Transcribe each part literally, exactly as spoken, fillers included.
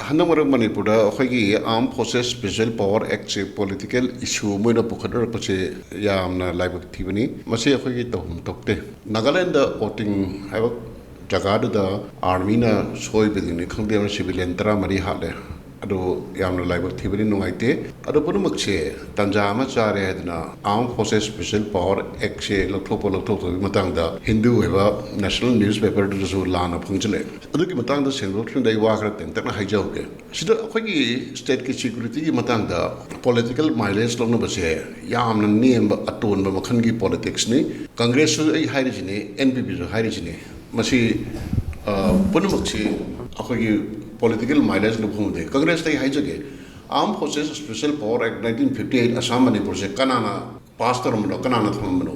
ꯍꯟꯗꯛ ꯃꯔꯛ ꯃꯅꯤꯄꯨꯔꯗ ꯑꯩꯈꯣꯏꯒꯤ Armed Forces Special Power Act ꯁꯦ political issue ꯑꯃ ꯑꯣꯏꯅ ꯄꯨꯈꯠꯅꯔꯛꯄꯁꯦ ꯌꯥꯝꯅ ꯂꯥꯏꯕꯛ ꯊꯤꯕꯅꯤ꯫ ꯃꯁꯤ ꯑꯩꯈꯣꯏꯒꯤ ꯇꯧꯐꯝ ꯊꯣꯛꯇꯦ꯫ ꯅꯥꯒꯥꯂꯦꯟꯗ ꯑꯣꯇꯤꯡ ꯍꯥꯏꯕ ꯖꯒꯥꯗꯨꯗ army ꯅ ꯁꯣꯏꯕꯗꯒꯤꯅꯤ ꯈꯪꯗꯦ, ꯑꯃ civilian ꯇꯔꯥꯃꯔꯤ ꯍꯥꯠꯂꯦ꯫ ꯑꯗꯨ ꯌꯥꯝꯅ ꯂꯥꯏꯕꯛ ꯊꯤꯕꯅꯤ, ꯅꯨꯡꯉꯥꯏꯇꯦ꯫ ꯑꯗꯨ ꯄꯨꯝꯅꯃꯛꯁꯦ ꯇꯥꯟꯖꯥ ꯑꯃ ꯆꯥꯔꯦ ꯍꯥꯏꯗꯅ Armed Forces Special Power Act ꯁꯦ ꯂꯧꯊꯣꯛꯄ ꯂꯧꯊꯣꯛꯇꯕꯒꯤ ꯃꯇꯥꯡꯗ ꯍꯤꯟꯗꯨ ꯍꯥꯏꯕ national newspaper ꯗꯨꯗꯁꯨ ꯂꯥꯟꯅ ꯐꯣꯡꯖꯤꯜꯂꯛꯑꯦ꯫ ꯑꯗꯨꯒꯤ ꯃꯇꯥꯡꯗ ꯁꯦꯡꯗꯣꯛꯇ꯭ꯔꯤꯉꯩꯗ ꯑꯩ ꯋꯥ ꯈꯔ ꯇꯦꯟꯇꯛꯅ ꯍꯥꯏꯖꯍꯧꯒꯦ꯫ ꯁꯤꯗ ꯑꯩꯈꯣꯏꯒꯤ state ꯀꯤ security ꯒꯤ ꯃꯇꯥꯡꯗ political mileage ꯂꯧꯅꯕꯁꯦ ꯌꯥꯝꯅ ꯅꯦꯝꯕ, ꯑꯇꯣꯟꯕ ꯃꯈꯜꯒꯤ politics ꯅꯤ꯫ Congress ꯁꯨ ꯑꯩ ꯍꯥꯏꯔꯤꯁꯤꯅꯤ, N P P ꯁꯨ ꯍꯥꯏꯔꯤꯁꯤꯅꯤ꯫ ꯃꯁꯤ, ꯑ, ꯄꯨꯝꯅꯃꯛꯁꯤ ꯑꯩꯈꯣꯏꯒꯤ political mileage ꯂꯧꯐꯝ ꯅꯠꯇꯦ꯫ Congress ꯇ ꯑꯩ ꯍꯥꯏꯖꯒꯦ, Armed Forces Special Power Act nineteen fifty eight Assam ꯃꯅꯤꯄꯨꯔꯁꯦ ꯀꯅꯥꯅ pass ꯇꯧꯔꯝꯕꯅꯣ, ꯀꯅꯥꯅ ꯊꯝꯃꯝꯕꯅꯣ?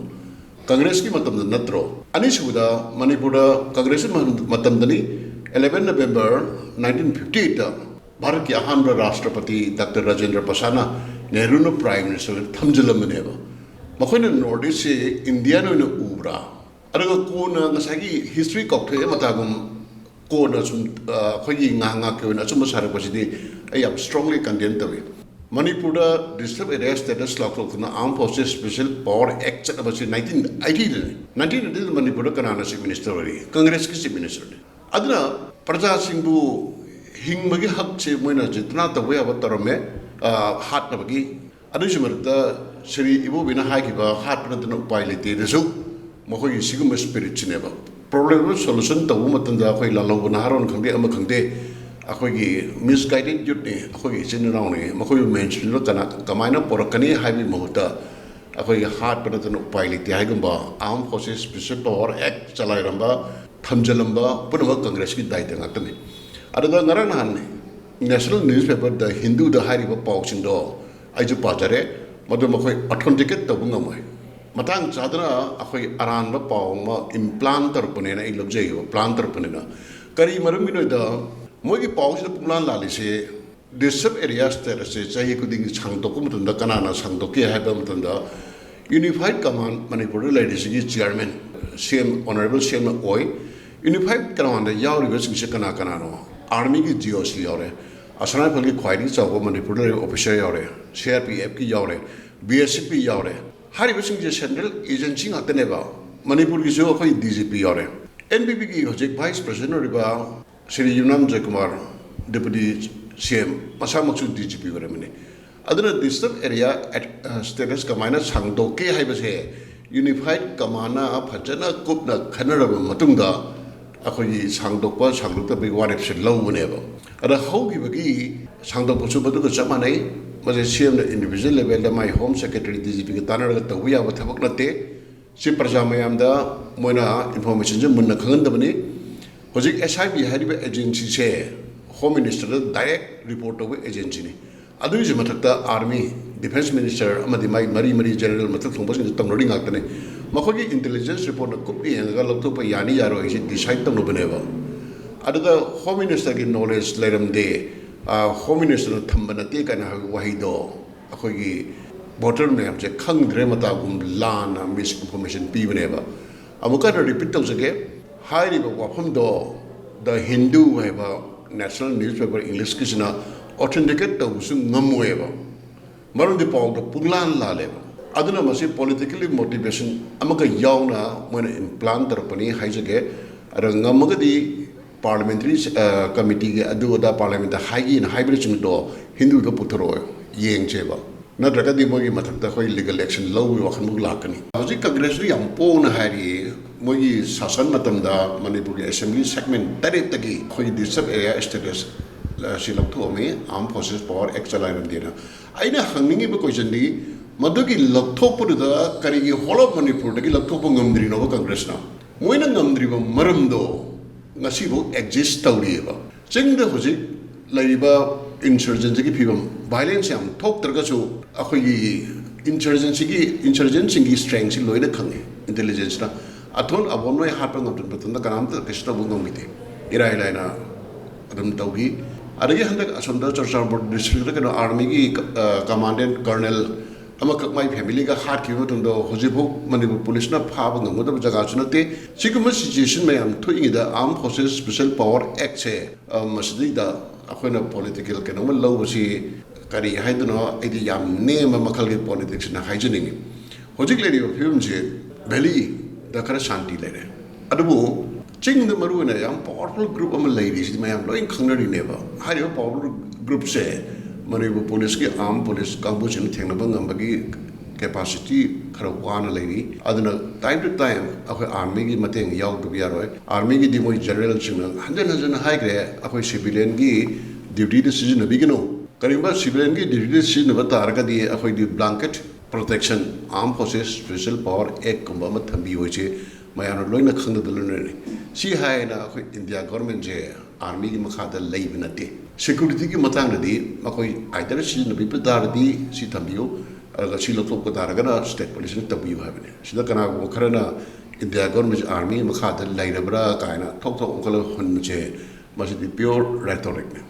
Congress ꯀꯤ ꯃꯇꯝꯗ ꯅꯠꯇ꯭ꯔꯣ? ꯑꯅꯤꯁꯨꯕꯗ, ꯃꯅꯤꯄꯨꯔꯗ Congress ꯀꯤ ꯃꯇꯝꯗꯅꯤ, eleven November nineteen fifty eight ꯇ ꯚꯥꯔꯠꯀꯤ ꯑꯍꯥꯟꯕ ꯔꯥꯁꯇ꯭ꯔꯄꯇꯤ ꯗꯥꯛꯇꯔ ꯔꯥꯖꯦꯟꯗ꯭ꯔ ꯄ꯭ꯔꯁꯥꯗꯅ ꯅꯦꯍꯔꯨꯅ Prime Minister ꯊꯝꯖꯤꯜꯂꯝꯕꯅꯦꯕ꯫ ꯃꯈꯣꯏꯅ North East ꯁꯤ Indian ꯑꯣꯏꯅ ꯎꯕ꯭ꯔꯥ? ꯑꯗꯨꯒ ꯀꯣꯟꯅ ꯉꯁꯥꯏꯒꯤ history ꯀꯥꯎꯊꯣꯛꯑꯦ ꯃꯇꯥꯒꯨꯝ ꯀꯣꯟꯅ ꯁꯨꯝ, ꯑ, ꯑꯩꯈꯣꯏꯒꯤ ꯉꯥꯏꯍꯥꯛ ꯉꯥꯏꯍꯥꯛꯀꯤ ꯑꯣꯏꯅ ꯑꯆꯨꯝꯕ ꯁꯥꯔꯛꯄꯁꯤꯗꯤ ꯑꯩ ꯌꯥꯝ strongly condemn ꯇꯧꯏ꯫ ꯃꯅꯤꯄꯨꯔꯗ Disturbed Area Status ꯂꯥꯎꯊꯣꯛꯇꯨꯅ Armed Forces Special Power Act ꯆꯠꯅꯕꯁꯤ nineteen eighty ꯗꯅꯤ꯫ Nineteen eighty ꯗ ꯃꯅꯤꯄꯨꯔꯗ ꯀꯅꯥꯅ Chief Minister ꯑꯣꯏꯔꯤ? Congress ꯀꯤ Chief Minister ꯅꯤ꯫ ꯑꯗꯨꯅ ꯄ꯭ꯔꯖꯥꯁꯤꯡꯕꯨ ꯍꯤꯡꯕꯒꯤ ꯍꯛꯁꯦ ꯃꯣꯏꯅ ꯖꯤꯇꯅꯥ ꯇꯧꯕ ꯌꯥꯕ ꯇꯧꯔꯝꯃꯦ, ꯑ, ꯍꯥꯠꯅꯕꯒꯤ꯫ ꯑꯗꯨꯒꯤ ꯃꯔꯛꯇ ꯁ꯭ꯔꯤ ꯏꯕꯣꯕꯤꯅ ꯍꯥꯏꯈꯤꯕ "ꯍꯥꯠꯄ ꯅꯠꯇꯅ ꯎꯄꯥꯏ ꯂꯩꯇꯦ"ꯗꯁꯨ ꯃꯈꯣꯏꯒꯤ ꯁꯤꯒꯨꯝꯕ spirit ꯁꯤꯅꯦꯕ꯫ Problem ꯑꯃ solution ꯇꯧꯕ ꯃꯇꯝꯗ ꯑꯩꯈꯣꯏ ꯂꯥꯜꯍꯧꯕ ꯅꯍꯥꯔꯣꯟ ꯈꯪꯗꯦ, ꯑꯃ ꯈꯪꯗꯦ, ꯑꯩꯈꯣꯏꯒꯤ misguided youth ꯅꯤ, ꯑꯩꯈꯣꯏꯒꯤ ꯏꯆꯤꯟ ꯏꯅꯥꯎꯅꯤ, ꯃꯈꯣꯏꯕꯨ mainstream ꯗ ꯀꯅꯥ, ꯀꯃꯥꯏꯅ ꯄꯨꯔꯛꯀꯅꯤ ꯍꯥꯏꯕꯒꯤ ꯃꯍꯨꯠꯇ ꯑꯩꯈꯣꯏꯒꯤ "ꯍꯥꯠꯄ ꯅꯠꯇꯅ ꯎꯄꯥꯏ ꯂꯩꯇꯦ" ꯍꯥꯏꯒꯨꯝꯕ, Armed Forces Special Power Act ꯆꯂꯥꯏꯔꯝꯕ, ꯊꯝꯖꯤꯜꯂꯝꯕ ꯄꯨꯝꯅꯃꯛ Congress ꯀꯤ ꯗꯥꯏꯇ ꯉꯥꯛꯇꯅꯤ꯫ ꯑꯗꯨꯒ ꯉꯔꯥꯡ ꯅꯍꯥꯟ national newspaper ꯗ ꯍꯤꯟꯗꯨꯗ ꯍꯥꯏꯔꯤꯕ ꯄꯥꯎꯁꯤꯡꯗꯣ ꯑꯩꯁꯨ ꯄꯥꯖꯔꯦ, ꯃꯗꯨ ꯃꯈꯣꯏ authenticate ꯇꯧꯕ ꯉꯝꯃꯣꯏ꯫ ꯃꯇꯥꯡ ꯆꯥꯗꯅ ꯑꯩꯈꯣꯏ ꯑꯔꯥꯟꯕ ꯄꯥꯎ ꯑꯃ implant ꯇꯧꯔꯛꯄꯅꯦꯅ ꯑꯩ ꯂꯧꯖꯩꯌꯦꯕ, plan ꯇꯧꯔꯛꯄꯅꯤꯅ꯫ ꯀꯔꯤ ꯃꯔꯝꯒꯤꯅꯣꯗ ꯃꯣꯏꯒꯤ ꯄꯥꯎꯁꯤꯗ ꯄꯨꯡꯂꯥꯟ ꯂꯥꯜꯂꯤꯁꯦ, Disturbed Area Status ꯁꯦ ꯆꯍꯤ ꯈꯨꯗꯤꯡꯒꯤ ꯁꯥꯡꯗꯣꯛꯄ ꯃꯇꯝꯗ ꯀꯅꯥꯅ ꯁꯥꯡꯗꯣꯛꯀꯦ ꯍꯥꯏꯕ ꯃꯇꯝꯗ Unified Command ꯃꯅꯤꯄꯨꯔꯗ ꯂꯩꯔꯤꯁꯤꯒꯤ chairman C M, Honourable C M ꯅ ꯑꯣꯏ꯫ Unified Command ꯗ ꯌꯥꯎꯔꯤꯕꯁꯤꯡꯁꯦ ꯀꯅꯥ ꯀꯅꯥꯅꯣ? ꯑꯥꯔꯃꯤꯒꯤ ꯖꯤ ꯑꯣ ꯁꯤ ꯌꯥꯎꯔꯦ, ꯑꯁꯥꯝ ꯔꯥꯏꯐꯜꯒꯤ ꯈ꯭ꯋꯥꯏꯗꯒꯤ ꯆꯥꯎꯕ ꯃꯅꯤꯄꯨꯔꯗ ꯂꯩꯔꯤꯕ ꯑꯣꯐꯤꯁꯥꯔ ꯌꯥꯎꯔꯦ, ꯁꯤ ꯑꯥꯔ ꯄꯤ ꯑꯦꯐꯀꯤ ꯌꯥꯎꯔꯦ, ꯕꯤ ꯑꯦꯁ ꯑꯦꯐꯀꯤ ꯌꯥꯎꯔꯦ꯫ ꯍꯥꯏꯔꯤꯕꯁꯤꯡꯁꯦ ꯁꯦꯟꯇ꯭ꯔꯦꯜ ꯑꯦꯖꯦꯟꯁꯤ ꯉꯥꯛꯇꯅꯦꯕ꯫ ꯃꯅꯤꯄꯨꯔꯒꯤꯁꯨ ꯑꯩꯈꯣꯏ ꯗꯤ ꯖꯤ ꯄꯤ ꯌꯥꯎꯔꯦ꯫ ꯑꯦꯟ ꯄꯤ ꯄꯤꯒꯤ ꯍꯧꯖꯤꯛ ꯚꯥꯏꯁ ꯄ꯭ꯔꯁꯤꯗꯦꯟ ꯑꯣꯏꯔꯤꯕ ꯁ꯭ꯔꯤ ꯌꯨꯝꯅꯥꯝ ꯖꯣꯏꯀꯨꯃꯥꯔ, ꯗꯦꯄꯨꯇꯤ ꯁꯤ ꯑꯦꯝ, ꯃꯁꯥꯃꯛꯁꯨ ꯗꯤ ꯖꯤ ꯄꯤ ꯑꯣꯏꯔꯝꯃꯤꯅꯤ꯫ ꯑꯗꯨꯅ ꯗꯤꯁꯇ꯭ꯔꯤꯛ ꯑꯦꯔꯤꯌꯥ ꯁ꯭ꯇꯦꯇꯁ ꯀꯃꯥꯏꯅ ꯁꯥꯡꯗꯣꯛꯀꯦ ꯍꯥꯏꯕꯁꯦ ꯌꯨꯅꯤꯐꯥꯏꯠ ꯀꯃꯥꯟꯅ ꯐꯖꯅ ꯀꯨꯞꯅ ꯈꯟꯅꯔꯕ ꯃꯇꯨꯡꯗ ꯑꯩꯈꯣꯏꯒꯤ ꯁꯥꯡꯗꯣꯛꯄ ꯁꯥꯡꯗꯣꯛꯇꯕꯒꯤ ꯋꯥꯔꯦꯞꯁꯦ ꯂꯧꯕꯅꯦꯕ꯫ ꯑꯗ ꯍꯧꯈꯤꯕꯒꯤ ꯁꯥꯡꯗꯣꯛꯄꯁꯨ ꯃꯗꯨꯒ ꯆꯞ ꯃꯥꯟꯅꯩ꯫ ꯃꯁꯦ ꯁꯤ ꯑꯦꯝꯅ ꯏꯟꯗꯤꯕꯤꯖꯨꯋꯦꯜ ꯂꯦꯚꯦꯜꯗ ꯃꯥꯏ ꯍꯣꯝ ꯁꯦꯀ꯭ꯔꯦꯇꯔꯤ, ꯗꯤ ꯖꯤ ꯄꯤꯒ ꯇꯥꯟꯅꯔꯒ ꯇꯧꯕ ꯌꯥꯕ ꯊꯕꯛ ꯅꯠꯇꯦ꯫ ꯁꯤ ꯄ꯭ꯔꯖꯥ ꯃꯌꯥꯝꯗ ꯃꯣꯏꯅ ꯏꯟꯐꯣꯔꯃꯦꯁꯟꯁꯦ ꯃꯨꯟꯅ ꯈꯪꯍꯟꯗꯕꯅꯤ꯫ ꯍꯧꯖꯤꯛ ꯑꯦꯁ ꯑꯥꯏ ꯕꯤ ꯍꯥꯏꯔꯤꯕ ꯑꯦꯖꯦꯟꯁꯤꯁꯦ ꯍꯣꯝ ꯃꯤꯅꯤꯁꯇꯔꯗ ꯗꯥꯏꯔꯦꯛ ꯔꯤꯄꯣꯔꯠ ꯇꯧꯕ ꯑꯦꯖꯦꯟꯁꯤꯅꯤ꯫ ꯑꯗꯨꯒꯤꯁꯨ ꯃꯊꯛꯇ ꯑꯥꯔꯃꯤ, ꯗꯤꯐꯦꯟꯁ ꯃꯤꯅꯤꯁꯇꯔ ꯑꯃꯗꯤ ꯃꯥꯒꯤ ꯃꯔꯤ ꯃꯔꯤ ꯖꯦꯅꯔꯦꯜ ꯃꯊꯛ ꯊꯣꯡꯕꯁꯤꯡꯁꯨ ꯇꯧꯅꯔꯤ ꯉꯥꯛꯇꯅꯤ꯫ ꯃꯈꯣꯏꯒꯤ ꯏꯟꯇꯦꯂꯤꯖꯦꯟꯁ ꯔꯤꯄꯣꯔꯠꯅ ꯀꯨꯞꯅ ꯌꯦꯡꯉꯒ ꯂꯧꯊꯣꯛꯄ ꯌꯥꯅꯤ ꯌꯥꯔꯣꯏ ꯍꯥꯏꯁꯤ ꯗꯤꯁꯥꯏꯠ ꯇꯧꯅꯕꯅꯦꯕ꯫ ꯑꯗꯨꯗ ꯍꯣꯝ ꯃꯤꯅꯤꯁꯇꯔꯒꯤ ꯅꯣꯂꯦꯖ ꯂꯩꯔꯝꯗꯦ, ꯍꯣꯝ ꯃꯤꯅꯤꯁꯇꯔꯅ ꯊꯝꯕ ꯅꯠꯇꯦ ꯀꯥꯏꯅ ꯍꯥꯏꯕ ꯋꯥꯍꯩꯗꯣ ꯑꯩꯈꯣꯏꯒꯤ ꯚꯣꯇꯔ ꯃꯌꯥꯝꯁꯦ ꯈꯪꯗ꯭ꯔꯦ ꯃꯇꯥꯒꯨꯝ ꯂꯥꯟꯅ ꯃꯤꯁ ꯏꯟꯐꯣꯔꯃꯦꯁꯟ ꯄꯤꯕꯅꯦꯕ꯫ ꯑꯃꯨꯛꯀ ꯍꯟꯅ ꯔꯤꯄꯤꯠ ꯇꯧꯖꯒꯦ, ꯍꯥꯏꯔꯤꯕ ꯋꯥꯐꯝꯗꯣ ꯗ ꯍꯤꯟꯗꯨ ꯍꯥꯏꯕ ꯅꯦꯁꯅꯦꯜ ꯅ꯭ꯌꯨꯁ ꯄꯦꯄꯔ ꯏꯪꯂꯤꯁꯀꯤꯁꯤꯅ ꯑꯣꯊꯦꯟꯇꯤꯀꯦꯠ ꯇꯧꯕꯁꯨ ꯉꯝꯃꯣꯏꯕ꯫ ꯃꯔꯝꯗꯤ ꯄꯥꯎꯗꯣ ꯄꯨꯡꯂꯥꯟ ꯂꯥꯜꯂꯦꯕ꯫ ꯑꯗꯨꯅ ꯃꯁꯤ ꯄꯣꯂꯤꯇꯤꯀꯦꯜꯂꯤ ꯃꯣꯇꯤꯚꯦꯁꯟ ꯑꯃꯒ ꯌꯥꯎꯅ ꯃꯣꯏꯅ ꯏꯝꯄ꯭ꯂꯥꯟ ꯇꯧꯔꯛꯄꯅꯤ ꯍꯥꯏꯖꯒꯦ꯫ ꯑꯗ ꯉꯝꯃꯒꯗꯤ ꯄꯥꯔꯂꯤꯌꯥꯃꯦꯟꯇꯔꯤ ꯀꯃꯤꯇꯤꯒꯤ ꯑꯗꯨ ꯑꯗꯥ ꯄꯥꯔꯂꯤꯌꯥꯃꯦꯟꯇ ꯍꯥꯏꯒꯦꯅ ꯍꯥꯏꯕꯅꯆꯤꯡꯕꯗꯣ ꯍꯤꯟꯗꯨꯗ ꯄꯨꯊꯣꯔꯛꯑꯣ, ꯌꯦꯡꯁꯦꯕ꯫ ꯅꯠꯇ꯭ꯔꯒꯗꯤ ꯃꯣꯏꯒꯤ ꯃꯊꯛꯇ ꯑꯩꯈꯣꯏ ꯂꯤꯒꯦꯜ ꯑꯦꯛꯁꯟ ꯂꯧꯕꯒꯤ ꯋꯥꯈꯜꯃꯨꯛ ꯂꯥꯛꯀꯅꯤ꯫ ꯍꯧꯖꯤꯛ ꯀꯪꯒ꯭ꯔꯦꯁꯁꯨ ꯌꯥꯝ ꯄꯣꯡꯅ ꯍꯥꯏꯔꯤ, ꯃꯣꯏꯒꯤ ꯁꯥꯁꯟ ꯃꯇꯝꯗ ꯃꯅꯤꯄꯨꯔꯒꯤ ꯑꯦꯁꯦꯝꯕ꯭ꯂꯤ ꯁꯦꯒꯃꯦꯟ ꯇꯔꯦꯠꯇꯒꯤ ꯑꯩꯈꯣꯏꯒꯤ ꯗꯤꯁꯇ꯭ꯔꯤꯛ ꯑꯦꯔꯤꯌꯥ ꯁ꯭ꯇꯦꯇꯁ ꯑꯁꯤ ꯂꯧꯊꯣꯛꯑꯝꯃꯤ, ꯑꯥꯔꯝ ꯐꯣꯔꯁꯦꯁ ꯄꯥꯋꯔ ꯑꯦꯛ ꯆꯂꯥꯏꯔꯝꯗꯦꯅ꯫ ꯑꯩꯅ ꯍꯪꯅꯤꯡꯉꯤꯕ ꯀꯣꯏꯁꯟꯗꯤ, ꯃꯗꯨꯒꯤ ꯂꯧꯊꯣꯛꯄꯗꯨꯗ ꯀꯔꯤꯒꯤ ꯍꯣꯜ ꯑꯣꯐ ꯃꯅꯤꯄꯨꯔꯗꯒꯤ ꯂꯧꯊꯣꯛꯄ ꯉꯝꯗ꯭ꯔꯤꯅꯣꯕ ꯀꯪꯒ꯭ꯔꯦꯁꯅ? ꯃꯣꯏꯅ ꯉꯝꯗ꯭ꯔꯤꯕ ꯃꯔꯝꯗꯣ ꯉꯁꯤꯐꯥꯎ ꯑꯦꯛꯖꯤꯁ ꯇꯧꯔꯤꯑꯕ꯫ ꯆꯤꯡꯗ ꯍꯧꯖꯤꯛ ꯂꯩꯔꯤꯕ ꯏꯟꯁꯔꯖꯦꯟꯁꯤꯒꯤ ꯐꯤꯕꯝ, ꯚꯥꯏꯂꯦꯟꯁ ꯌꯥꯝ ꯊꯣꯛꯇ꯭ꯔꯒꯁꯨ ꯑꯩꯈꯣꯏꯒꯤ ꯏꯟꯁꯔꯖꯦꯟꯁꯤꯒꯤ, ꯏꯟꯁꯔꯖꯦꯟꯁꯤꯡꯒꯤ ꯁ꯭ꯇꯔꯦꯡꯁꯤ ꯂꯣꯏꯅ ꯈꯪꯉꯤ ꯏꯟꯇꯦꯂꯤꯖꯦꯟꯁꯅ꯫ ꯑꯊꯣꯟ ꯑꯕꯣꯟ ꯅꯣꯏ ꯍꯥꯠꯄ ꯉꯝꯗꯕ ꯃꯇꯝꯗ ꯀꯅꯥꯝꯇ ꯀꯩꯁꯨ ꯇꯧꯕ ꯉꯝꯈꯤꯗꯦ, ꯏꯔꯥꯏ ꯂꯥꯏꯅ ꯑꯗꯨꯝ ꯇꯧꯈꯤ꯫ ꯑꯗꯒꯤ ꯍꯟꯗꯛ ꯑꯁꯣꯝꯗ ꯆꯨꯔꯆꯥꯟꯄꯨꯔ ꯗꯤꯁꯇ꯭ꯔꯤꯛꯇ ꯀꯩꯅꯣ ꯑꯥꯔꯃꯤꯒꯤ ꯀꯃꯥꯟꯗꯦꯟ ꯀꯔꯅꯦꯜ ꯑꯃꯈꯛ ꯃꯥꯏ ꯐꯦꯃꯤꯂꯤꯒ ꯍꯥꯠꯈꯤꯕ ꯃꯇꯝꯗ ꯍꯧꯖꯤꯛꯐꯥꯎ ꯃꯅꯤꯄꯨꯔ ꯄꯨꯂꯤꯁꯅ ꯐꯥꯕ ꯉꯝꯒꯗꯕ ꯖꯒꯥꯁꯨ ꯅꯠꯇꯦ꯫ ꯁꯤꯒꯨꯝꯕ ꯁꯤꯆꯨꯋꯦꯁꯟ ꯃꯌꯥꯝ ꯊꯣꯛꯏꯉꯩꯗ Armed Forces Special Power Actꯁꯦ, ꯑ, ꯃꯁꯤꯗꯩꯗ ꯑꯩꯈꯣꯏꯅ ꯄꯣꯂꯤꯇꯤꯀꯦꯜ ꯀꯩꯅꯣꯝꯃ ꯂꯧꯕꯁꯤ ꯀꯔꯤ ꯍꯥꯏꯗꯣꯏꯅꯣ, ꯑꯩꯗꯤ ꯌꯥꯝ ꯅꯦꯝꯕ ꯃꯈꯜꯒꯤ ꯄꯣꯂꯤꯇꯤꯛꯁꯅ ꯍꯥꯏꯖꯅꯤꯡꯉꯤ꯫ ꯍꯧꯖꯤꯛ ꯂꯩꯔꯤꯕ ꯐꯤꯕꯝꯁꯤ ꯚꯦꯂꯤꯗ ꯈꯔ ꯁꯥꯟꯇꯤ ꯂꯩꯔꯦ, ꯑꯗꯨꯕꯨ ꯆꯤꯡꯗ ꯃꯔꯨ ꯑꯣꯏꯅ ꯌꯥꯝ ꯄꯋꯥꯔꯐꯨꯜ ꯒ꯭ꯔꯨꯞ ꯑꯃ ꯂꯩꯔꯤ, ꯁꯤꯗꯤ ꯃꯌꯥꯝ ꯂꯣꯏ ꯈꯪꯅꯔꯤꯅꯦꯕ꯫ ꯍꯥꯏꯔꯤꯕ ꯄꯋꯥꯔꯐꯨꯜ ꯒ꯭ꯔꯨꯞꯁꯦ ꯃꯅꯤꯄꯨꯔ ꯄꯨꯂꯤꯁꯀꯤ, ꯑꯥꯔꯝ ꯄꯨꯂꯤꯁ ꯀꯥꯡꯕꯨꯁꯤꯅ ꯊꯦꯡꯅꯕ ꯉꯝꯕꯒꯤ ꯀꯦꯄꯥꯁꯤꯇꯤ ꯈꯔ ꯋꯥꯅ ꯂꯩꯔꯤ꯫ ꯑꯗꯨꯅ time to time ꯑꯩꯈꯣꯏ ꯑꯥꯔꯃꯤꯒꯤ ꯃꯇꯦꯡ ꯌꯥꯎꯗꯕ ꯌꯥꯔꯣꯏ꯫ ꯑꯥꯔꯃꯤꯒꯤꯗꯤ ꯃꯣꯏ ꯖꯦꯅꯔꯦꯜꯁꯤꯡꯅ ꯍꯟꯖꯟ ꯍꯟꯖꯟꯅ ꯍꯥꯏꯈ꯭ꯔꯦ, ꯑꯩꯈꯣꯏ ꯁꯤꯚꯤꯂꯤꯌꯟꯒꯤ ꯗ꯭ꯌꯨꯇꯤꯗ ꯁꯤꯖꯤꯟꯅꯕꯤꯒꯅꯨ꯫ ꯀꯔꯤꯒꯨꯝꯕ ꯁꯤꯚꯤꯂꯤꯌꯟꯒꯤ ꯗ꯭ꯌꯨꯇꯤꯗ ꯁꯤꯖꯤꯟꯅꯕ ꯇꯥꯔꯒꯗꯤ ꯑꯩꯈꯣꯏꯗꯤ blanket protection, Armed Forces Special Power Actꯀꯨꯝꯕ ꯑꯃ ꯊꯝꯕꯤꯌꯨ ꯍꯥꯏꯁꯦ ꯃꯌꯥꯝꯅ ꯂꯣꯏꯅ ꯈꯪꯅꯗ ꯂꯣꯏꯅꯔꯤ꯫ ꯁꯤ ꯍꯥꯏꯅ ꯑꯩꯈꯣꯏ ꯏꯟꯗꯤꯌꯥ ꯒꯣꯔꯃꯦꯟꯁꯦ ꯑꯥꯔꯃꯤꯒꯤ ꯃꯈꯥꯗ ꯂꯩꯕ ꯅꯠꯇꯦ꯫ ꯁꯦꯀ꯭ꯌꯨꯔꯤꯇꯤꯒꯤ ꯃꯇꯥꯡꯗꯗꯤ ꯃꯈꯣꯏ either ꯁꯤꯖꯤꯟꯅꯕꯤꯕ ꯇꯥꯔꯗꯤ ꯁꯤ ꯊꯝꯕꯤꯌꯨ, ꯑꯗꯨꯒ ꯁꯤ ꯂꯧꯊꯣꯛꯄ ꯇꯥꯔꯒꯅ ꯁ꯭ꯇꯦꯠ ꯄꯨꯂꯤꯁꯅ ꯇꯧꯕꯤꯌꯨ ꯍꯥꯏꯕꯅꯤ꯫ ꯁꯤꯗ ꯀꯅꯥꯒꯨꯝꯕ ꯈꯔꯅ ꯏꯟꯗꯤꯌꯥ ꯒꯣꯔꯃꯦꯟꯁꯦ ꯑꯥꯔꯃꯤꯒꯤ ꯃꯈꯥꯗ ꯂꯩꯔꯕ꯭ꯔꯥ ꯀꯥꯏꯅ ꯊꯣꯛ ꯊꯣꯛ ꯑꯣꯟꯈꯠꯂꯒ ꯍꯨꯟꯕꯁꯦ, ꯃꯁꯤꯗꯤ pure rhetoricꯅꯤ꯫